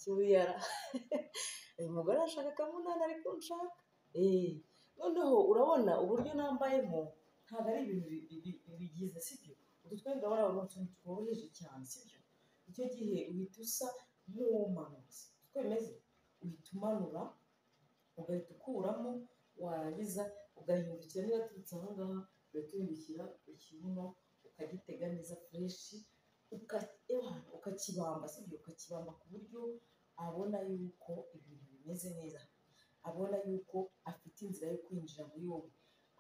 iki buriya? Uyu mugore arashaka akamunani ariko nshaka. Noneho urabona uburyo nambayemo ntabwo ari ibintu bigize, sibyo? Utu twenda urabona ni utuntu tworoheje cyane, sibyo? Icyo gihe uhita usa nk'uwumanutse, siko bimeze? Uhita umanura, ugahita ukuramo, warangiza ugahindukira. Niba aturutse aho ngaha, ugahita uhindukira ikibuno ukagitega neza fresh, ukakibamba, sibyo? Ukakibamba ku buryo abona yuko ibintu bimeze neza, abona yuko afite inzira yo kwinjira muri wowe,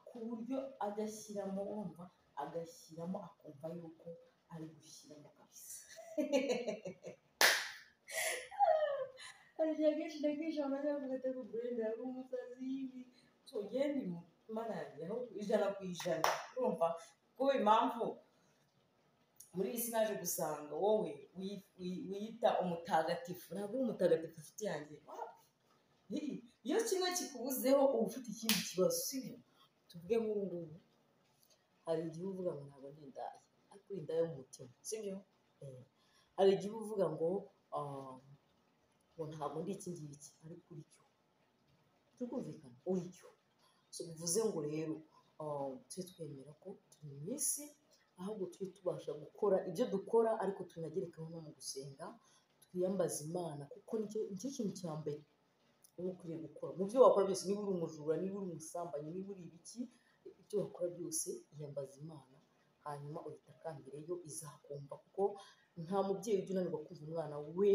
ku buryo ajya ashyiramo, wumva agashyiramo akumva yuko ari gushyiramo kabisa. Hari igihe akenshi na kenshi abantu bajya bavuga ati ariko Brenda yari umusazi ibi, tugende Imana yanjye aho 100%. Urumva kuko impamvu muri iyi si naje gusanga wowe wiyita umutagatifu, ntabwo uri umutagatifu inshuti yanjye. Iyo kimwe kikubuzeho uba ufite ikindi kibazo, sibyo? Tuvuge nk'ubu ngubu hari igihe uvuga ngo ntabwo ndi indaya, ariko uri indaya mu mutima, sibyo? Hari igihe uvuga ngo ngo ntabwo ndi iki ngiki, ariko uri cyo. Turi kumvikana, uri cyo. So bivuze ngo rero tujye twemera ko turi mu isi, ahubwo tujye tubasha gukora ibyo dukora, ariko tunagerekaho no mu gusenga, twiyambaze Imana, kuko nicyo kintu cya mbere uba ukwiriye gukora mu byo wakora byose. Niba uri umujura, niba uri umusambanyi, niba uri ibiki, ibyo wakora byose iyambaza Imana, hanyuma uyitakambire yo izakumva, kuko nta mubyeyi ujya unanirwa kumva umwana we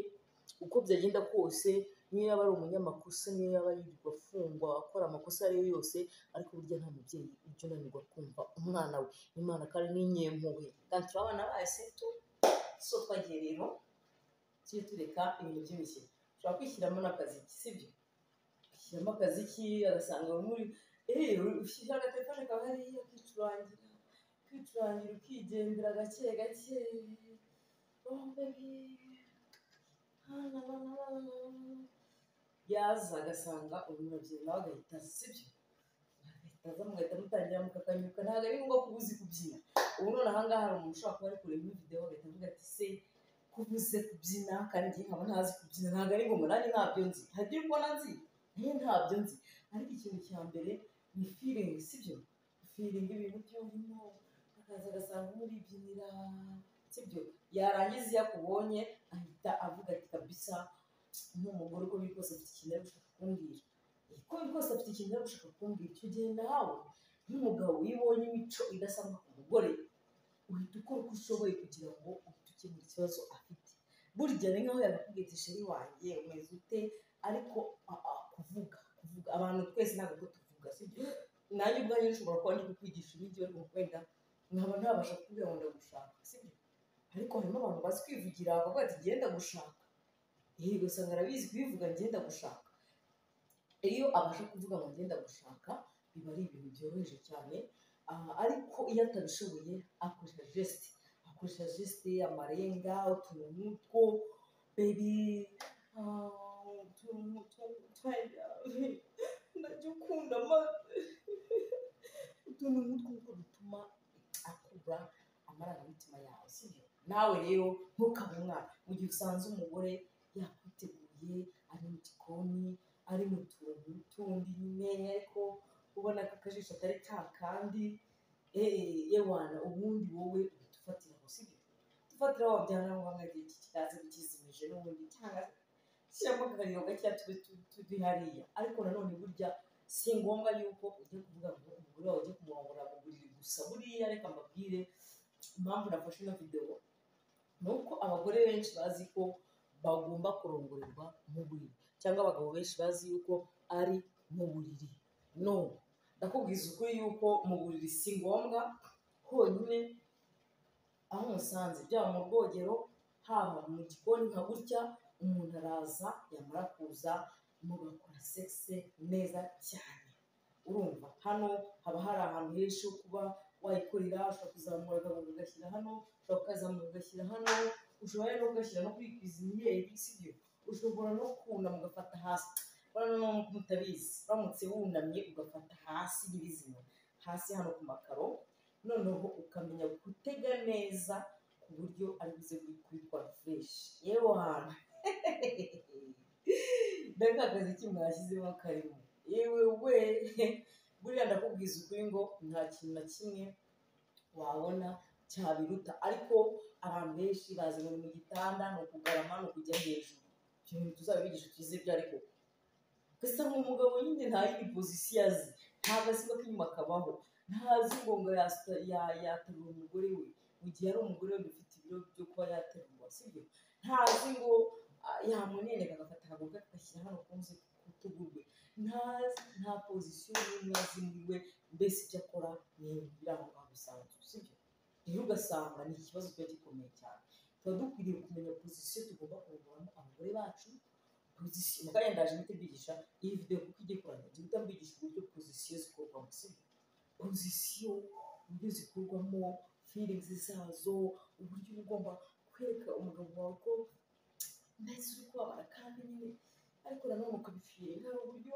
uko byagenda kose. Niyo yaba ari umunyamakosa, niyo yaba yirirwa afungwa akora amakosa ayo ari yo yose, ariko burya nta mubyeyi ujya unanirwa kumva umwana we. Imana kandi ni inyempuhwe, kandi turi abana bayo setu. So twagiye rero, tujye tureka ibintu by'imikino. Ushobora kwishyiramo n'akaziki, sibyo? Ushyiramo akaziki agasanga muri ushyira agatelefone kawe hariya, ukicurangira, ukicurangira, ukigendera gake gake. Oh baby, yaza agasanga urimo urabyina, nawe agahita aza, sibyo? Agahita aza mugahita mutangira mukakanyuka. Ntabwo ari ngombwa kuba uzi kubyina. Ubu none aha ngaha hari umuntu ushobora kuba ari kureba ino video agahita avuga ati se kubuze kubyina kandi njye nkaba ntazi kubyina? Ntabwo ari ngombwa, nanjye ntabyo nzi. Hari ibyo uri kubona nzi, nanjye ntabyo nzi, ariko ikintu cya mbere ni feeling, sibyo? Feeling ibintu byo urimo, akaza agasanga muribyinira, sibyo? Yarangiza iyo akubonye ahita avuga ati kabisa nk'umugore uko biri kose afite ikintu ari gushaka kumbwira, uko biri kose afite ikintu ari gushaka kumbwira. Icyo gihe nawe nk'umugabo iyo ubonye imico idasanzwe ku mugore, uhita ukora uko ushoboye kugira ngo uhite ukemura ikibazo afite. Burya ni nkaho yagakubwiye ati chéri wanjye umeze ute? Ariko kuvuga kuvuga, abantu twese ntabwo ko tuvuga, sibyo? Nanjye ubwanjye nshobora kuba ndi kukwigisha ibindi, ariko wenda nkaba ntabasha kukubwira ngo ndagushaka, sibyo? Ariko harimo abantu bazi kwivugira bakavuga ati genda gushaka. Yego, usanga arabizi kubivuga, ngenda gushaka. Iyo abasha kuvuga ngo ngenda gushaka, biba ari ibintu byoroheje cyane. Ariko iyo atabishoboye akoresha geste, akoresha geste, amarenga, utuntu nk'utwo, baby, utuntu nk'utwo, ndajya ukunda maze utuntu nk'utwo nguko dutuma akura amarangamutima yawe, sibyo? Nawe rero ntukabe umwana mu gihe usanze umugore yakwiteguye, ari mu gikoni, ari mu tuntu tundi nyine, ariko ubona ko akajisho atari ka kandi yewana, ubundi wowe uhita ufatiraho, sibyo? Ufatiraho, wabyara ngombwa igihe iki kikaza kizimije n'ubundi, cyangwa shyiramo akariro gakeya tube turi hariya. Ariko nanone burya si ngombwa yuko ujya kuvuga ngo umugore wawe ujye kumurongora mu buriri gusa. Buriya reka mbabwire impamvu nafashe ino videwo, ni uko abagore benshi bazi ko bagomba kurongorerwa mu buriri, cyangwa abagabo benshi bazi yuko ari mu buriri. No ndakubwiza ukuri yuko mu buriri si ngombwa honyine. Aho umusanze, byaba mu rwogero, haba mu gikoni nka gutya, umuntu araza, yamara kuza mugakora sex neza cyane. Urumva hano haba hari ahantu henshi ho kuba wayikorera. Ushobora kuzamura akaguru ugashyira hano, ushobora kukazamura ugashyira hano, ushobora no kugashyira no kuri cuisinière, sibyo? Ushobora no kunama ugafata hasi. Urabona no mutabizi, uramutse wunamye ugafata hasi nyirizina, hasi hano ku makaro, noneho ukamenya gutega neza ku buryo ari buze kubikora fresh, yewe hantu. Ndaka akazi ki mwashyizemo karimo yewe we. Buriya ndakubwiza ukuri ngo nta kintu na kimwe wabona cyabiruta, ariko abantu benshi bazi ngo ni mu gitanda, ni ukugarama, ni ukujya hejuru. Ibyo bintu tuzabibigisha tuzi ibyo, ariko ugasanga umugabo nyine nta yindi position azi, ntabwo azi ko inyuma kabaho, ntazi ngo yaterura umugore we mu gihe ari umugore we ufite ibiro byo kuba yaterurwa, sibyo? Ntazi ngo yamuneneka agafata akaguru ke agashyira hano ku rutugu rwe, ntazi, nta position n'imwe azi muri we. Mbese ibyo akora ni ibintu biri aho ngaho bisanzwe, sibyo? Rero ugasanga ni ikibazo kiba gikomeye cyane. Tuba dukwiriye kumenya position tugomba kurongoramo abagore bacu. Position mukanya ndaje mpite mbigisha iyi video kuko igiye kurangira, ngiye guhita mbigisha uburyo position zikorwamo, sibyo? Position uburyo zikorwamo, feelings zazo, uburyo uba ugomba kwereka umugabo wawe ko mbese uri kubabara kandi nyine, ariko nanone ukabifeelinga. Hari uburyo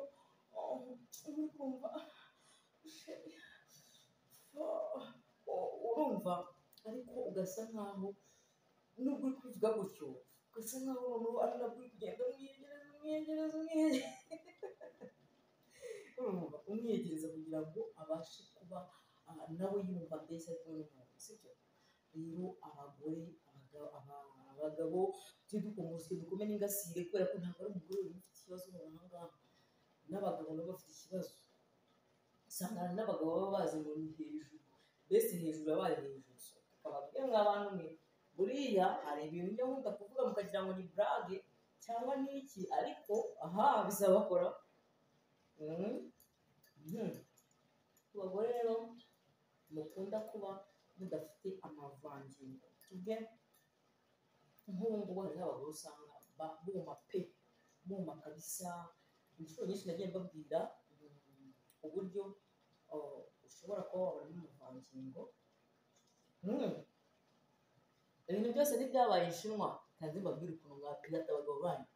uri kumva urumva, ariko ugasa nkaho nubwo uri kubivuga gutyo, ugasa nkaho noneho ari nabwo uri kugenda umwiyegereza, umwiyegereza, umwiyegereza, urumva umwiyegereza kugira ngo abashe kuba nawe yumva mbese ari kumwe n'umuntu, sibyo? Rero abagore, abagabo, tujye dukoma urusyo dukome n'ingasire, kubera ko ntabwo ari umugore wenyine ufite ikibazo noneho aha ngaha, n'abagabo nabo bafite ikibazo. Usanga hari n'abagabo baba bazi ngo ni hejuru, mbese hejuru yabaye hejuru. Akababwira mwa bantu mwe, buriya hari ibintu njya nkunda kuvuga mukagira ngo ni blague cyangwa ni iki, ariko aha bizabakora. Ku bagore rero mukunda kuba mudafite amavangingo, tuvuge nk'ubu ngubu hariho abagore usanga buma pe, buma kabisa. Inshuro nyinshi nagiye mbabwira uburyo ushobora kuba wabonamo amavangingo. Ibintu byose ntibyabaye inshinwa, kandi mbabwire ukuntu mwapirata abagabo banyu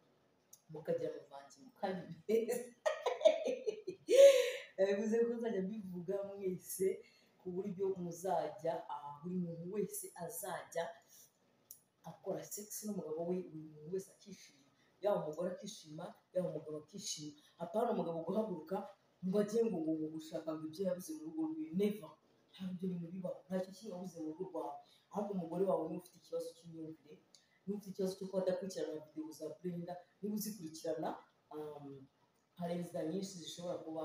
mukagira amavangingo kandi meza. Bivuze ko nzajya mbivuga mwese ku buryo muzajya, buri muntu wese azajya akora sex n'umugabo we, buri muntu wese akishima, yaba umugore akishima, yaba umugabo akishima. Apana umugabo guhaguruka ngo ajye ngo ngo gushaka ngo ibyo yabuze mu rugo rwe, never. Ntabwo ibyo bintu bibaho, nta kintu kimwe wabuze mu rugo rwawe. Ahubwo umugore wawe niba ufite ikibazo cy'imyumvire, niba ufite ikibazo cyo kuba adakurikirana videwo za Brenda, niba uzikurikirana, hari inzira nyinshi zishobora kuba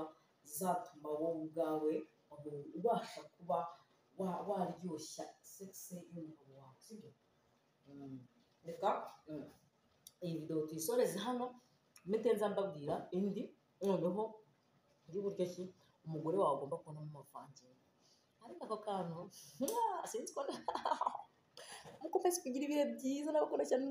zatuma wowe ubwawe ubasha kuba waryoshya sex y'umugabo wawe, sibyo? Reka iyi videwo tuyisoreze hano, mpite nza mbabwira indi noneho y'uburyo ki umugore wawe agomba kubonamo amavangingo. Ariko ako kantu sinzi ko mukomeze kugira ibihe byiza, n'abakunda cyane.